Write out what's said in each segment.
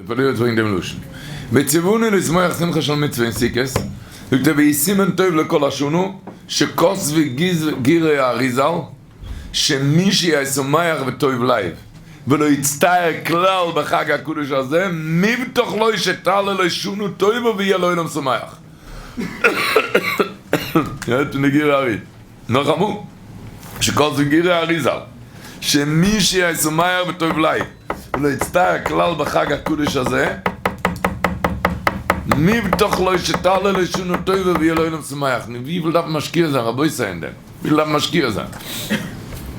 פלא יועץ ברענגט דעם לשון וציוונו לשמוח שמחה של מצוה אין סוכות, זאגט ער והיא סימן טוב לכל השנה שכתבו גירי האריזל שמי שיהיה שמח וטוב לב ולא יצטער כלל בחג הקדוש הזה מובטח לו שתעלה לו שנה טובה ויהיה לעולם שמח. הערט פון די גורי הארי נאכאמאל שכתבו גירי האריזל שמי שיהיה שמח וטוב לב ולא יצטער כלל בחג הקדוש הזה מובטח לו שתעלה לו שנה טובה ויהיה לעולם שמח. נו וויפיל דארף מען משקיע זיין רבותי אין דעם? וויפיל דארף מען משקיע זיין?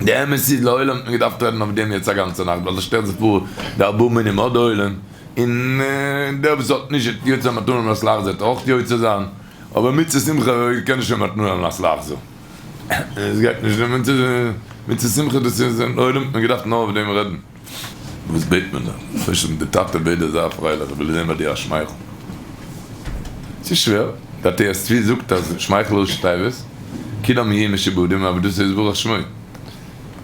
די אמת איז לעולם האט מען געדארפט רעדן אויף דעם יעצט א גאנצע נאכט ווייל עס שטעלט זיך פאר די ארבעה מינים האט די עולם און דער וואס האט נישט וועט יוצא מתנה על מנת לחזור וועט אויך יוצא זיין אבער מצות שמחה קען נישט זיין מתנה על מנת לחזור עס גייט נישט מצות שמחה דאס איז לעולם האט מען געדארפט נאר אויף דעם רעדן. וואס בעט מען דא? פשוט די טאטע בעט דיר זיי פרייליך, איך וויל זען ביי דיר א שמייכל. ס'איז שווער, די עטרת צבי זאגט אז שמייכל ראשי תיבות, כולם יהיו משועבדים אבער דאס איז ברוך שמו. האט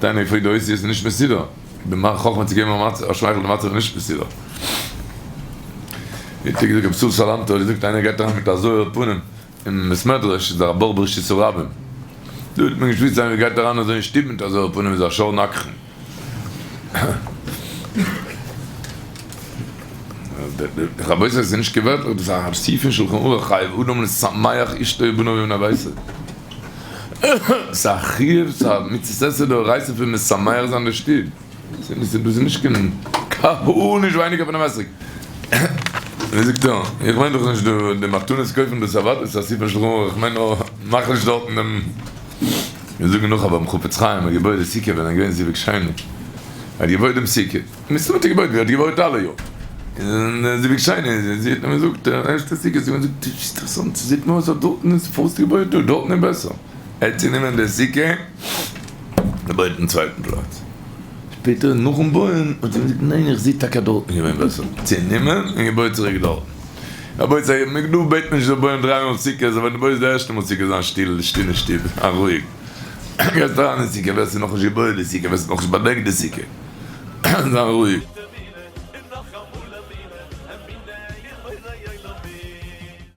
איינער געפרעגט די אותיות איז נישט מסודר, די חכמה צו געבן א שמייכל די מצב איז נישט מסודר. האט ער געזאגט רבי ישראל סאלאנטער האט געזאגט איינער גייט אריין מיט א זויער פנים אין בית מדרש איז ער א בור ברשות הרבים. דא האט מען געשמועסט איינער גייט אריין אזוי אין שטוב מיט א זויער פנים איז א שור נגחן. רבותי עס איז נישט קיין ווערטלעך דאס איז א סעיף אין שלחן ערוך חייב אדם לשמח אשתו ובניו ובני ביתו ס'איז א חיוב ס'איז א מצות עשה דאורייתא פון משמח זיין די שטוב דאס איז נישט קיין גארנישט ווייניגער פונעם אתרוג ווי זאגט ער איך מיין דאך נישט די מתנות קויפן דאס אוודאי איז א סעיף אין שלחן ערוך איך מיין נאר מאך נישט דארטן דעם מיר זאגן נאך אז ביים חפץ חיים האט געבויעט די סוכה ווען ער איז געווען זיווג שני, ער האט געבויעט דעם סוכה, מסתמא האט ער געבויעט ווי ער האט געבויעט אלע יאר, און זיווג שני, זי האט אים געזאגט די ערשטע סוכה, זי האט אים געזאגט אינטערעסאנט ס'זעט מיר אויס אז דארטן איז פארוואס האסטו געבויעט דא, דארטן איז בעסער, ער האט צונומען די סוכה, געבויעט אין צווייטן פלאץ, שפעטער נאכן בויען האט זי אים געזאגט ניין איך זעה טאקע אז דארטן איז געווען בעסער, צונומען און געבויעט צוריק דארטן. רבותי, מיר דא בעט מען נישט זאל בויען דריי מאל סוכות, אבער דו בויסט די ערשטע מאל סוכות זיין שטיל, שטיל אין שטוב, זיין רואיג. גייסט אריין אין סוכה ווער ס'איז נאכנישט געבויעט די סוכה, ווער ס'האט נאכנישט באדעקט די סוכה, זיין רואיג.